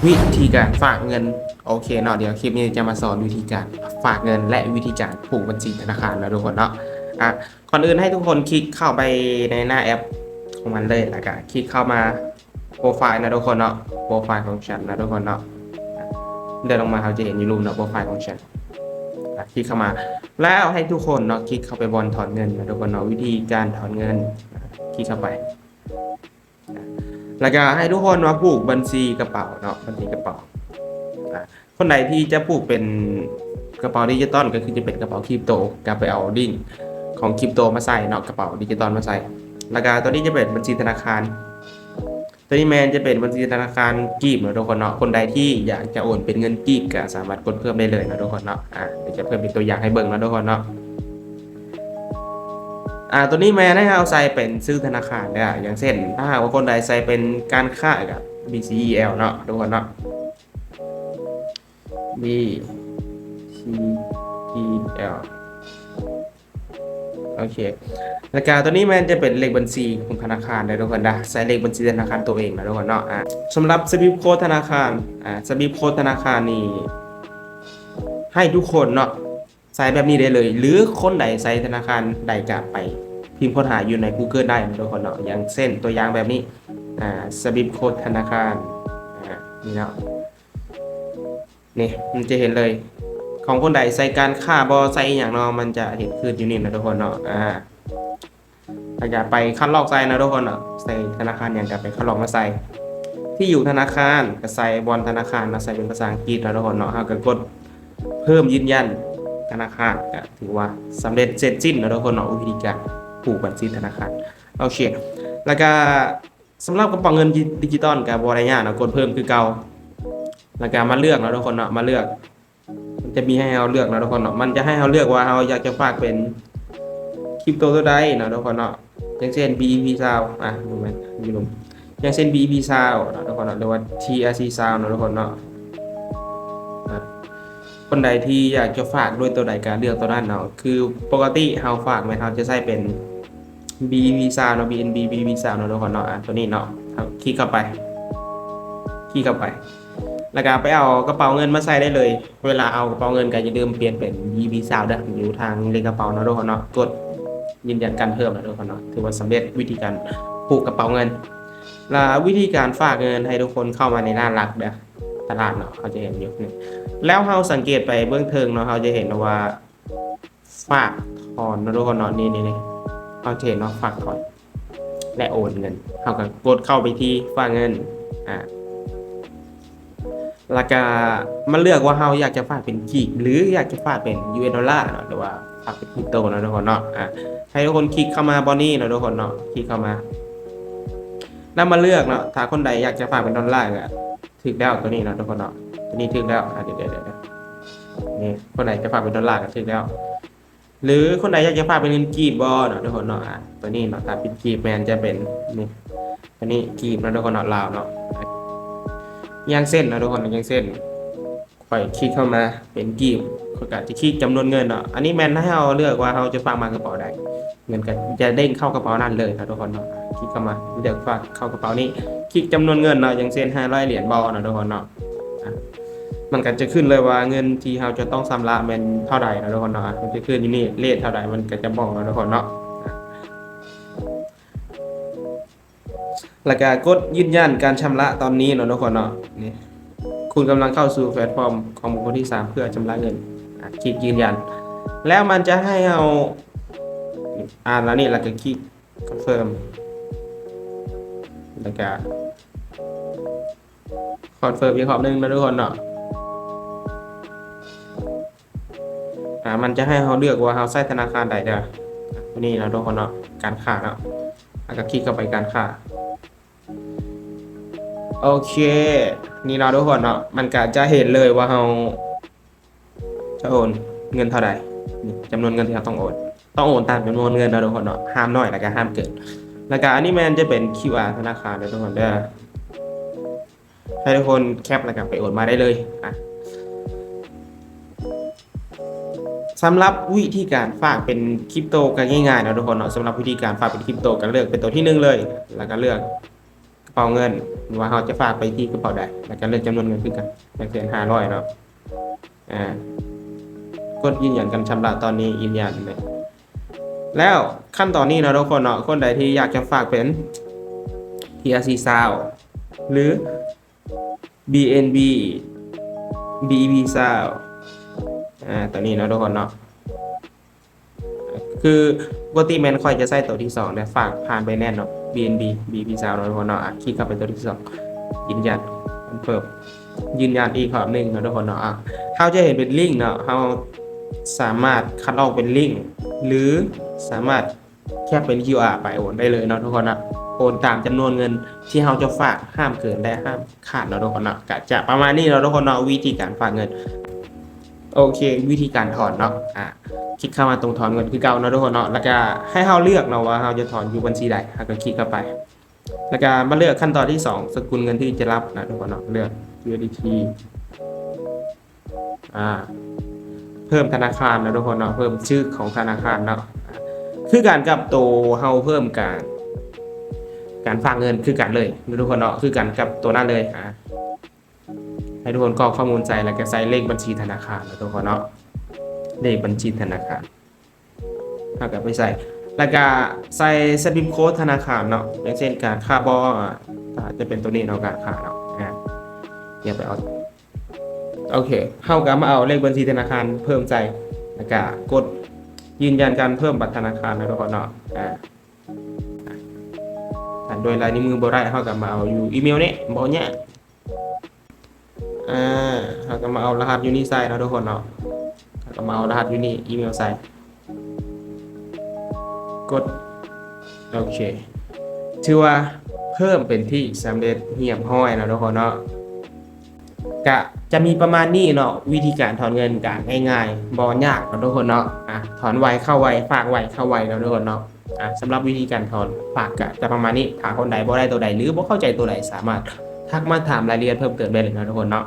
ວິທີການຝາກເງິນ. ໂອເຄເນາະ, ດຽວຄລິບນີ້ຈະມາສອນວິທີການຝາກເງິນ ແລະ ວິທີການຜູກບັນຊີທະນາຄານເນາະທຸກຄົນເນາະ. ອາ ກ່ອນອື່ນໃຫ້ທຸກຄົນຄລິກເຂົ້າໄປໃນໜ້າແອັບຂອງມັນເລີຍ ແລ້ວກະຄລິກເຂົ້າມາໂປຣໄຟລ໌ເນາະທຸກຄົນເນາະ, ໂປຣໄຟລ໌ຂອງສັນເນາະທຸກຄົນເນາະ. ເລື່ອນລົງມາເຮົາຈະເຫັນຢູ່ລຸ່ມເນາະ ໂປຣໄຟລ໌ຂອງສັນ. ອາ ຄລິກເຂົ້າມາ ແລ້ວໃຫ້ທຸກຄົນເນາະ ຄລິກເຂົ້າໄປບ່ອນຖອນເງິນເນາະທຸກຄົນເນາະ, ວິທີການຖອນເງິນ ຄລິກເຂົ້າໄປ. ແລ້ວກະໃຫ້ທຸກຄົນມາຜູກບັນຊີກະເປົາເນາະ, ບັນຊີກະເປົາ. ອາ ຄົນໃດທີ່ຈະຜູກເປັນກະເປົາດິຈິຕອນ ກໍຄືຈະເປັນກະເປົາຄຣິບໂຕ, ກໍໄປເອົາລິ້ງຂອງຄຣິບໂຕມາໃສ່ເນາະ, ກະເປົາດິຈິຕອນມາໃສ່. ແລ້ວກະຕົວນີ້ຈະເປັນບັນຊີທະນາຄານ, ຕົວນີ້ແມ່ນຈະເປັນບັນຊີທະນາຄານກີບເນາະທຸກຄົນເນາະ. ຄົນໃດທີ່ຢາກຈະໂອນເປັນເງິນກີບ ກໍສາມາດກົດເພີ່ມໄດ້ເລີຍເນາະທຸກຄົນເນາະ. ອາ ດຽວຈະເພີ່ມເປັນຕົວຢ່າງໃຫ້ເບິ່ງເນາະທຸກຄົນເນາະ. ອາ ຕົວນີ້ແມ່ນໃຫ້ເຮົາໃສ່ເປັນຊື່ທະນາຄານເດີ, ຢ່າງເຊັ່ນ ຖ້າຫາກວ່າຄົນໃດໃສ່ເປັນການຄ້າກັບ ບີ ຊີ ອີ ແອລ ເນາະທຸກຄົນເນາະ, ບີ ຊີ ອີ ແອລ. ໂອເຄ ແລ້ວກະຕົວນີ້ແມ່ນຈະເປັນເລກບັນຊີຂອງທະນາຄານເດີທຸກຄົນເດີ, ໃສ່ເລກບັນຊີທະນາຄານຕົວເອງເນາະທຸກຄົນເນາະ. ອາ ສຳລັບສະວິບໂຄດທະນາຄານ, ອາ ສະວິບໂຄດທະນາຄານນີ້ໃຫ້ທຸກຄົນເນາະ ໃສ່ແບບນີ້ໄດ້ເລີຍ ຫຼືຄົນໃດໃຊ້ທະນາຄານໃດກະໄປພິມຄົ້ນຫາຢູ່ໃນກູເກີນໄດ້ເນາະທຸກຄົນເນາະ. ຢ່າງເຊັ່ນຕົວຢ່າງແບບນີ້ ອາ ສະວິບໂຄດທະນາຄານ ອາ ນີ້ເນາະ, ນີ້ມັນຈະເຫັນເລີຍ ຂອງຄົນໃດໃຊ້ການຄ້າບໍ່ ໃຊ້ອີ່ຫຍັງເນາະ, ມັນຈະເຫັນຂຶ້ນຢູ່ນີ້ເນາະທຸກຄົນເນາະ. ອາ ແລ້ວກະໄປຄັດລອກໃສ່ເນາະທຸກຄົນເນາະ, ໃສ່ທະນາຄານຫຍັງກະໄປຄັດລອກມາໃສ່. ທີ່ຢູ່ທະນາຄານກະໃສ່ບ່ອນທະນາຄານເນາະ, ໃສ່ເປັນພາສາອັງກິດເນາະທຸກຄົນເນາະ. ເຮົາກະກົດ ເພີ່ມຢືນຢັນທະນາຄານ ກະຖືວ່າສຳເລັດເສັດສິ້ນເນາະທຸກຄົນເນາະ, ວິທີການຜູກບັນຊີທະນາຄານ. ໂອເຄ ແລ້ວກະສຳລັບກະເປົາເງິນດິຈິຕອນກະບໍ່ໄດ້ຍາກເນາະ, ກົດເພີ່ມຄືເກົ່າ ແລ້ວກະມາເລືອກເນາະທຸກຄົນເນາະ, ມາເລືອກ ມັນຈະມີໃຫ້ເຮົາເລືອກເນາະທຸກຄົນເນາະ. ມັນຈະໃຫ້ເຮົາເລືອກວ່າເຮົາຢາກຈະຝາກເປັນຄຣິບໂຕຕົວໃດເນາະທຸກຄົນເນາະ, ຢ່າງເຊັ່ນ ບີ ອີ ພີ ຊາວ ອາ ບໍ່ແມ່ນ ຢູ່ລຸ່ມ ຢ່າງເຊັ່ນ ບີ ອີ ພີ ຊາວ ເນາະທຸກຄົນເນາະ ຫຼືວ່າ ທີ ອາ ຊີ ຊາວ ເນາະທຸກຄົນເນາະ. ອາ ຄົນໃດທີ່ຢາກຈະຝາກດ້ວຍຕົວໃດກະເລືອກຕົວນັ້ນເນາະ. ຄືປົກກະຕິເຮົາຝາກແມ່ນເຮົາຈະໃຊ້ເປັນ ບີ ອີ ພີ ຊາວ ເນາະ, ບີ ເອັນ ບີ ບີ ອີ ພີ ຊາວ ເນາະທຸກຄົນເນາະ. ອາ ຕົວນີ້ເນາະ ເຮົາຄລິກເຂົ້າໄປ ຄລິກເຂົ້າໄປ ແລ້ວກະໄປເອົາກະເປົາເງິນມາໃສ່ໄດ້ເລີຍ. ເວລາເອົາກະເປົາເງິນກະຢ່າລືມປ່ຽນເປັນ ບີ ອີ ພີ ຊາວ ເດີ ຢູ່ທາງເລກກະເປົາເນາະທຸກຄົນເນາະ. ກົດຢືນຢັນການເພີ່ມເນາະທຸກຄົນເນາະ, ຖືວ່າສຳເລັດວິທີການຜູກກະເປົາເງິນ. ລະວິທີການຝາກເງິນໃຫ້ທຸກຄົນເຂົ້າມາໃນໜ້າຫຼັກເດີ ຕະຫຼາດເນາະ, ເຮົາຈະເຫັນຢູ່ນີ້ ແລ້ວເຮົາສັງເກດໄປເບື້ອງເທິງເນາະ, ເຮົາຈະເຫັນວ່າ ຝາກຖອນເນາະທຸກຄົນເນາະ, ນີ້ໆໆ ເຮົາຈະເຫັນວ່າຝາກຖອນ ແລະ ໂອນເງິນ. ເຮົາກະກົດເຂົ້າໄປທີ່ຝາກເງິນ ອາ ແລ້ວກະມາເລືອກວ່າເຮົາຢາກຈະຝາກເປັນກີບ ຫຼື ຢາກຈະຝາກເປັນ ຢູ ເອສ ດອນລ່າເນາະ ຫຼືວ່າຝາກເປັນຄຣິບໂຕເນາະທຸກຄົນເນາະ. ອາ ໃຫ້ທຸກຄົນຄລິກເຂົ້າມາບ່ອນນີ້ເນາະທຸກຄົນເນາະ, ຄລິກເຂົ້າມາ ແລ້ວມາເລືອກເນາະ. ຖ້າຄົນໃດຢາກຈະຝາກເປັນດອນລ່າກະຖືກແລ້ວ ຕົວນີ້ເນາະທຸກຄົນເນາະ, ຕົວນີ້ຖືກແລ້ວ. ອາ ດຽວໆໆ ນີ້ ຄົນໃດຈະຝາກເປັນດອນລ່າກະຖືກແລ້ວ ຫຼືຄົນໃດຢາກຈະຝາກເປັນເງິນກີບບໍ່ເນາະທຸກຄົນເນາະ. ອາ ຕົວນີ້ເນາະ ຖ້າເປັນກີບແມ່ນຈະເປັນນີ້ ຕົວນີ້ກີບເນາະທຸກຄົນເນາະ, ລາວເນາະ. ຢ່າງເຊັ່ນເນາະທຸກຄົນ, ຢ່າງເຊັ່ນ ຂ້ອຍຄລິກເຂົ້າມາເປັນກີບ, ຂ້ອຍກະຈະຄລິກຈຳນວນເງິນເນາະ. ອັນນີ້ແມ່ນໃຫ້ເຮົາເລືອກວ່າເຮົາຈະຝາກມາກະເປົາໃດ, ເງິນກະຈະເດ້ງເຂົ້າກະເປົານັ້ນເລີຍເນາະທຸກຄົນເນາະ. ຄລິກເຂົ້າມາ ເລືອກຝາກເຂົ້າກະເປົານີ້, ຄລິກຈຳນວນເງິນເນາະ, ຢ່າງເຊັ່ນ ຫ້າຮ້ອຍຫຼຽນບໍ່ເນາະທຸກຄົນເນາະ. ອາ ມັນກະຈະຂຶ້ນເລີຍວ່າເງິນທີ່ເຮົາຈະຕ້ອງຊຳລະແມ່ນເທົ່າໃດເນາະທຸກຄົນເນາະ. ອາ ມັນຈະຂຶ້ນຢູ່ນີ້ ເຣດເທົ່າໃດ ມັນກະຈະບອກເນາະທຸກຄົນເນາະ. ອາ ແລ້ວກະກົດຢືນຢັນການຊຳລະຕອນນີ້ເນາະທຸກຄົນເນາະ. ນີ້ ຄຸນກຳລັງເຂົ້າສູ່ແພລດຟອມຂອງບຸກຄົນທີສາມເພື່ອຊຳລະເງິນ. ອາ ຄລິກຢືນຢັນ ແລ້ວມັນຈະໃຫ້ເຮົາອ່ານແລ້ວນີ້ ແລ້ວກະຄລິກຄອນເຟີມ ແລ້ວກະ ຄອນເຟີມອີກຮອບໜຶ່ງເນາະທຸກຄົນເນາະ. ອາ ມັນຈະໃຫ້ເຮົາເລືອກວ່າເຮົາໃຊ້ທະນາຄານໃດເດີ. ຕົວນີ້ເນາະທຸກຄົນເນາະ, ການຄ້າເນາະ, ແລ້ວກະຄລິກເຂົ້າໄປການຄ້າ. ໂອເຄ ນີ້ເນາະທຸກຄົນເນາະ, ມັນກະຈະເຫັນເລີຍວ່າເຮົາຈະໂອນເງິນເທົ່າໃດ, ນີ້ ຈຳນວນເງິນທີ່ເຮົາຕ້ອງໂອນ, ຕ້ອງໂອນຕາມຈຳນວນເງິນເນາະທຸກຄົນເນາະ, ຫ້າມໜ້ອຍ ແລ້ວກະຫ້າມເກີນ. ແລ້ວກະອັນນີ້ແມ່ນຈະເປັນຄິວອາທະນາຄານເດີທຸກຄົນເດີ. ໃຫ້ທຸກຄົນແຄັບແລ້ວກະໄປໂອນມາໄດ້ເລີຍ. ອາ ສຳລັບວິທີການຝາກເປັນຄຣິບໂຕກະງ່າຍໆເນາະທຸກຄົນເນາະ. ສຳລັບວິທີການຝາກເປັນຄຣິບໂຕກະເລືອກເປັນໂຕທີໜຶ່ງເລີຍ ແລ້ວກະເລືອກກະ ເປົາເງິນ ວ່າເຮົາຈະຝາກໄປທີ່ກະເປົາໃດ ແລ້ວກໍເລືອກຈຳນວນເງິນຄືກັນ ໜຶ່ງແສນຫ້າຮ້ອຍເນາະ. ອາ ກົດຢືນຢັນການຊຳລະຕອນນີ້ ຢືນຢັນເລີຍ. ແລ້ວຂັ້ນຕອນນີ້ເນາະທຸກຄົນເນາະ ຄົນໃດທີ່ຢາກຈະຝາກເປັນ ທີອາຊີຊາວ ຫຼື ບີເອັນບີ ບີອີພີຊາວ ອາ ຕົວນີ້ເນາະທຸກຄົນເນາະ ຄືປົກກະຕິແມ່ນຂ້ອຍຈະໃຊ້ຕົວທີສອງ ແຕ່ຝາກຜ່ານໄບແນນເນາະ ບີເອັນບີ ບີອີພີຊາວ ເນາະທຸກຄົນເນາະ. ອາ ຄລິກເຂົ້າໄປຕົວທີສອງ ຢືນຢັນ ຄອນເຟີມ ຢືນຢັນອີກຮອບໜຶ່ງເນາະທຸກຄົນເນາະ. ອາ ເຮົາຈະເຫັນເປັນລິ້ງເນາະ ເຮົາສາມາດຄັດລອກເປັນລິ້ງ ຫຼື ສາມາດ ແຄບເປັນຄິວອາໄປໂອນໄດ້ເລີຍເນາະທຸກຄົນເນາະ. ໂອນຕາມຈຳນວນເງິນທີ່ເຮົາຈະຝາກ ຫ້າມເກີນ ແລະ ຫ້າມຂາດເນາະທຸກຄົນເນາະ. ກະຈະປະມານນີ້ເນາະທຸກຄົນເນາະ ວິທີການຝາກເງິນ. ໂອເຄ ວິທີການຖອນເນາະ ອາ ຄລິກເຂົ້າມາຕົງຖອນເງິນຄືເກົ່າເນາະທຸກຄົນເນາະ ແລ້ວກະໃຫ້ເຮົາເລືອກເນາະວ່າເຮົາຈະຖອນຢູ່ບັນຊີໃດ ເຮົາກະຄລິກເຂົ້າໄປ ແລ້ວກະມາເລືອກຂັ້ນຕອນທີສອງ ສະກຸນເງິນທີ່ຈະຮັບເນາະທຸກຄົນເນາະ ເລືອກຢູເອສດີທີ ອາ ເພີ່ມທະນາຄານເນາະທຸກຄົນເນາະ ເພີ່ມຊື່ຂອງທະນາຄານເນາະ. ຄືກັນກັບໂຕເຮົາເພີ່ມການ ການຝາກເງິນຄືກັນເລີຍເນາະທຸກຄົນເນາະ ຄືກັນກັບໂຕນັ້ນເລີຍ. ອາ ໃຫ້ທຸກຄົນກອກຂໍ້ມູນໃສ່ ແລ້ວກະໃສ່ເລກບັນຊີທະນາຄານເນາະທຸກຄົນເນາະ ເລກບັນຊີທະນາຄານ ເຮົາກະໄປໃສ່ ແລ້ວກະໃສ່ສະວິບໂຄດທະນາຄານເນາະ ຢ່າງເຊັ່ນການຄ້າບໍ ອາ ອາດຈະເປັນໂຕນີ້ເນາະ ການຄ້າເນາະ. ອາ ຢ່າໄປເອົາ ໂອເຄ ເຮົາກະມາເອົາເລກບັນຊີທະນາຄານເພີ່ມໃສ່ ແລ້ວກະກົດຢືນຢັນການເພີ່ມບັດທະນາຄານເນາະທຸກຄົນເນາະ. ອາ ຖ້າໂດຍລາຍນິ້ວມືບໍ່ໄດ້ ເຮົາກະມາເອົາຢູ່ອີເມວນີ້ ບໍ່ຍາກ. ອາ ເຮົາກະມາເອົາລະຫັດຢູ່ນີ້ໃສ່ເນາະທຸກຄົນເນາະ ເຮົາກະມາເອົາລະຫັດຢູ່ນີ້ ອີເມວໃສ່ ກົດ ໂອເຄ ຖືວ່າເພີ່ມເປັນທີ່ສຳເລັດຮຽບຮ້ອຍເນາະທຸກຄົນເນາະ. ກະຈະມີປະມານນີ້ເນາະ ວິທີການຖອນເງິນກະງ່າຍໆ ບໍ່ຍາກເນາະທຸກຄົນເນາະ. ອາ ຖອນໄວເຂົ້າໄວ ຝາກໄວເຂົ້າໄວເນາະທຸກຄົນເນາະ. ອາ ສຳລັບວິທີການຖອນຝາກກະຈະປະມານນີ້ ຖ້າຄົນໃດບໍ່ໄດ້ໂຕໃດ ຫຼື ບໍ່ເຂົ້າໃຈໂຕໃດ ສາມາດທັກມາຖາມລາຍລະອຽດເພີ່ມເຕີມໄດ້ເລີຍເນາະທຸກຄົນເນາະ.